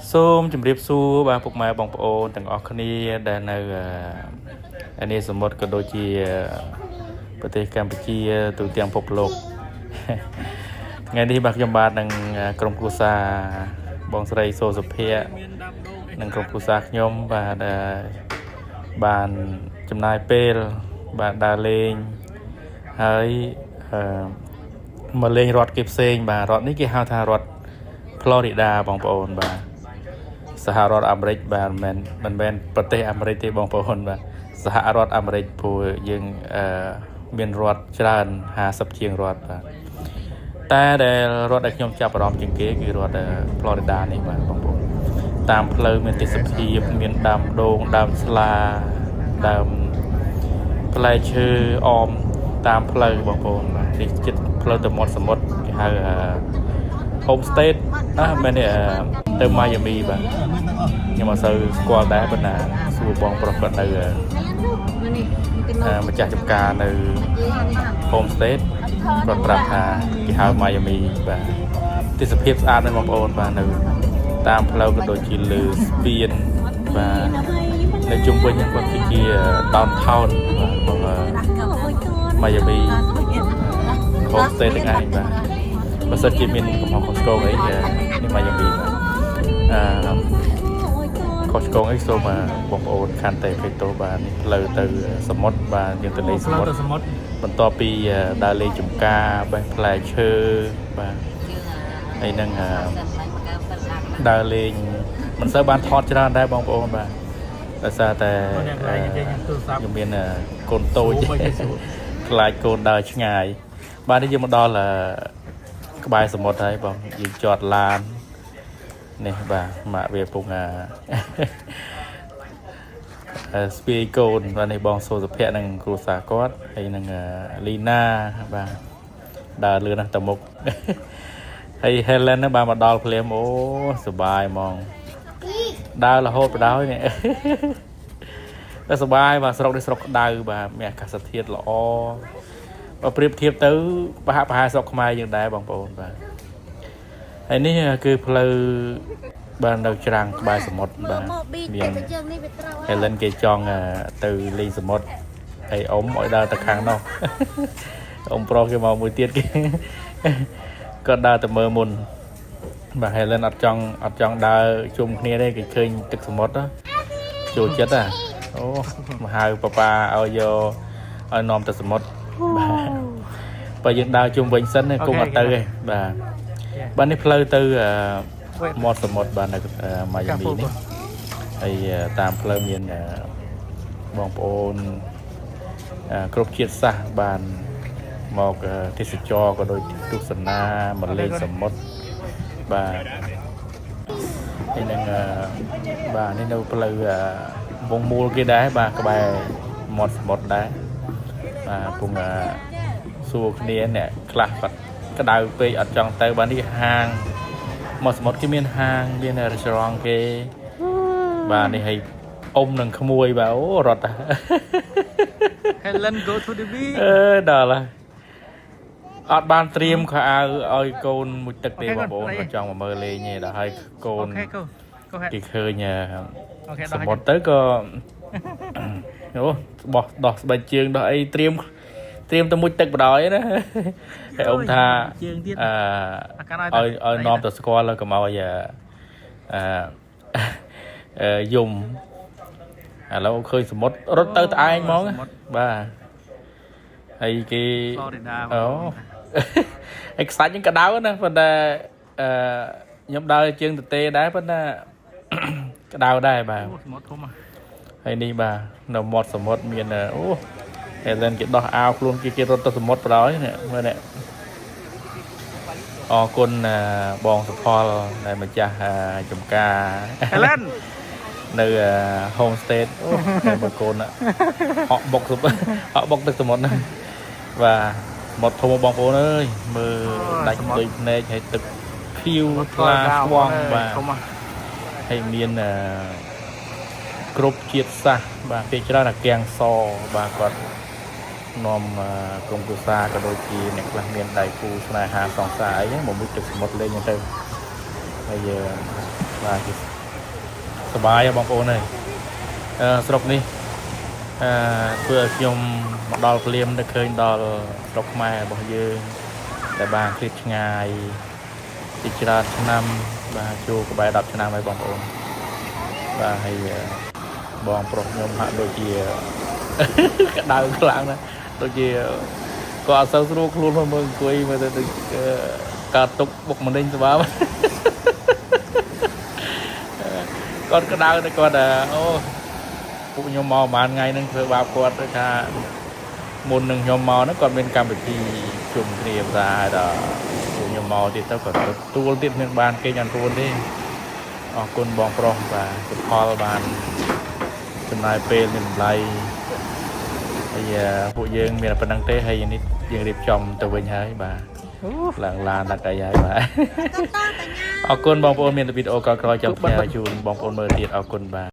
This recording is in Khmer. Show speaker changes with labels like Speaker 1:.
Speaker 1: សូមជម្រាបសួរបាទពុកម៉ែបងប្អូនទាំងអស់គ្នាដែលនៅអឺនេះសមុទ្រក៏ដូចជាប្រទេសកម្ពុជាទូទាំងពិភពលោក ថ្ងៃនេះបាទខ្ញុំបាទនឹងក្រុមគ្រួសារបងស្រីសូសុភ័ក្រនិងក្រុមគ្រួសារខ្ញុំបាទបានចំណាយពេលបាទដើរលេងហើយអឺមកលេងរដ្ឋគេផ្សេងបាទរដ្ឋនេះគេហៅថារដ្ឋ Florida បងប្អូនបាទសហរដ្ឋអាមេរិកបាទមិនមែនប្រទេសអាមេរិកទេបងប្អូនបាទសហរដ្ឋអាមេរិកព្រោះយើងអឺមានរដ្ឋច្រើន50ជាងរដ្ឋបាទតែដែលរដ្ឋដែលខ្ញុំចាប់អារម្មណ៍ជាងគេគឺរដ្ឋ Florida នេះបាទបងប្អូនតាមផ្លូវមានទេសភាពមានដើមដូងដើមស្លាដើមផ្លែឈើអមតាមផ្លូវបងប្អូនបាទនេះចិត្តផ្លូវទៅមាត់សមុទ្រគេហៅ Homestead អះមែនទេទៅម៉ៃយ៉ាមីបាទខ្ញុំអត់សូវស្គាល់ដែរប៉ុន្តែសួរបងប្រុសគាត់នៅម្ចាស់ចំការនៅ Homestead គាត់ប្រាប់ថាគេហៅម៉ៃយ៉ាមីបាទទេសភាពស្អាតណាស់បងប្អូនបាទនៅតាមផ្លូវក៏ដូចជាលើស្ពានបាទនៅជុំវិញហ្នឹងគាត់គឺជា downtown បាទរបស់ម៉ៃយ៉ាមី Homestead ទាំងឯងបាទបើសិនជាមានកំហុសខុសឆ្គងអីនេះម៉ៃយ៉ាមីបាទខុសឆ្គងអីសូមបងប្អូនខន្តីអភ័យទោសបាទនេះផ្លូវទៅសមុទ្របាទយើងទៅលេងស
Speaker 2: ផ្លូវ
Speaker 1: មុទ្រ
Speaker 2: ទៅសមុទ្រ
Speaker 1: បន្ទាប់ពីដើរលេងចំការបេះផ្លែឈើបាទហើយនឹងដើរលេងមិនសូវបានថតច្រើនដែរបងប្អូនបាទដោយសារតែ
Speaker 2: អ្នកកន្លែងគេទូរស័ព្ទ
Speaker 1: ខ្ញុំមានកូនតូច
Speaker 2: ស្រួលបើគេស្រួល
Speaker 1: ខ្លាចកូនដើរឆ្ងាយបាទនេះយើងមកដល់ក្បែរសមុទ្រហើយបងយើងចតឡាននេះបាទម៉ាក់វាពងអា ស្ពាយកូនបាទនេះបងសូសុភ័ក្រនិងគ្រួសារគាត់ហើយនឹងលីណាបាទដើរលឿនណាស់ទៅមុខ ហើយ Helen ហ្នឹងបានមកដល់ភ្លាមអូសប្បាយហ្មងដើររហូតបដ ாய் នេះ តែសប្បាយបាទស្រុកនេះស្រុកក្តៅបាទមានអាកាសធាតុល្អបើប្រៀបធៀបទៅប្រហាក់ប្រហែលស្រុកខ្មែរយើងដែរបងប្អូនបាទហើយនេះគឺផ្លូវបាទនៅច្រាំងក្បែរសមុទ្របាទ
Speaker 3: មកប៊ី
Speaker 1: មាន
Speaker 3: ទៅជើងនេះវាត្រូវ
Speaker 1: ហេលិនគេចង់ទៅលេងសមុទ្រហើយអ៊ំឲ្យដើរទៅខាងនោះ អ៊ំប្រុសគេមកមួយទៀតគេ គាត់ដើរទៅមើលមុនបាទហេលិនអត់ចង់ដើរជុំគ្នាទេគេឃើញទឹកសមុទ្រចូលចិត្តហ่ะអូមកហៅប៉ាប៉ាឲ្យយកឲ្យនាំទៅសមុទ្របាទបើយើងដើរជុំវិញសិនគង់អត់ទៅទេបាទបាទនេះផ្លូវទៅមាត់សមុទ្របាទនៅម៉ៃយ៉ាមីនេះ ហើយតាមផ្លូវមានបងប្អូនគ្រប់ជាតិសាសន៍បានមកទេសចរក៏ដូចទស្សនាមកលេងសមុទ្របាទហើយនឹងបាទនេះនៅផ្លូវវងមូលគេដែរបាទក្បែរមាត់សមុទ្រដែរបាទពងសួរគ្នាអ្នកខ្លះគាត់ក្តៅពេកអត់ចង់ទៅបាទនេះហាងមាត់សមុទ្រគេមានហាងមានរេស្តូរ៉ង់គេ បាទនេះឲ្យអ៊ំនឹងក្មួយបាទអូរត់
Speaker 2: Helen, go to the beach.
Speaker 1: អឺដល់ហើយអត់បានត្រៀមខោអាវឲ្យកូនមួយទឹកទេបងប្អូនក៏ចង់មកមើលលេងទេដល់ហើយកូន
Speaker 2: Okay, go go ahead.
Speaker 1: គេឃើញ
Speaker 2: Okay.
Speaker 1: សមុទ្រទៅក៏អូបោះដោះស្បែកជើងដោះអីត្រៀមត្រៀមទៅមួយទឹកបដ ாய் ណាហើយអ៊ំថា
Speaker 2: ជើងទៀត
Speaker 1: អឺ
Speaker 2: អាកា
Speaker 1: ឲ្យឲ្យនាំទៅស្គាល់កុំឲ្យអឺអឺយំឥឡូវឃើញសមុទ្ររត់ទៅត្អែងហ្មងបាទហើយគេ
Speaker 2: Florida.
Speaker 1: អូហើយខ្សាច់ហ្នឹងក្តៅណាប៉ុន្តែអឺខ្ញុំដើរជើងទទេដែរប៉ុន្តែ ក្តៅដែរបាទ
Speaker 2: អូសមុទ្រធំហ៎
Speaker 1: ហើយនេះបាទនៅមាត់សមុទ្រមានអូហេលិនគេដោះអាវខ្លួនគេគេរត់ទៅសមុទ្របដ ாய் នេះមើលនេះអរគុណបងសុផលដែលម្ចាស់ចំការ
Speaker 2: Helen.
Speaker 1: នៅ home stay អូតែមើលកូនហក់បុកហក់បុកទឹកសមុទ្រហ្នឹងបាទសមុទ្រធំបងប្អូនអើយមើលដាច់ដូចភ្នែកហើយទឹកខៀវថ្លាស្វងបាទ
Speaker 2: ធំហ៎
Speaker 1: ហើយមានគ្រប់ជាតិសាសន៍បាទពេលច្រើនអាកាំងសបាទគាត់នាំក្រុមគ្រួសារក៏ដូចជាអ្នកខ្លះមានដៃគូស្នេហាសង្សារអីហ្នឹងមកមួយទឹកសមុទ្រលេងហ្នឹងទៅហើយ បាទគឺសប្បាយហ៎បងប្អូនអើយអឺស្រុកនេះអឺធ្វើឲ្យខ្ញុំមកដល់ភ្លាមនឹកឃើញដល់ស្រុកខ្មែររបស់យើងដែលបានឃ្លាតឆ្ងាយជាច្រើនឆ្នាំបាទចូលក្បែរ10ឆ្នាំហើយបងប្អូនបាទហើយអឺបងប្រុសខ្ញុំហាក់ដូចជា ក្តៅខ្លាំងណាស់ដូចជាក៏អត់សូវស្រួលខ្លួនមកមើលអង្គុយមើលទៅដូចអឺកើតទុកបុកម្នេញស្បា គាត់ក្តៅតែគាត់អូពួកខ្ញុំមកប្រហែលថ្ងៃហ្នឹងធ្វើបាបគាត់ដូចថាមុននឹងខ្ញុំមកហ្នឹងគាត់មានកម្មវិធីជុំគ្នាភាសាហើយដល់ពួកខ្ញុំមកទៀតទៅគាត់ទទួលទៀតមានបានគេងអត់រួនទេអរគុណបងប្រុសបាទសុផលបានចំណាយពេលមានតម្លៃហើយពួកយើងមានតែប៉ុណ្្នឹងទេហើយនេះយើងរៀបចំទៅវិញហើយបាទឡើងឡានដល់អីហើយបាទ
Speaker 3: តតបញ្ញា
Speaker 1: អរគុណបងប្អូនមានតែវីដេអូក្រោយៗចាំផ្ញើជូនបងប្អូនមើលទៀតអរគុណបាទ។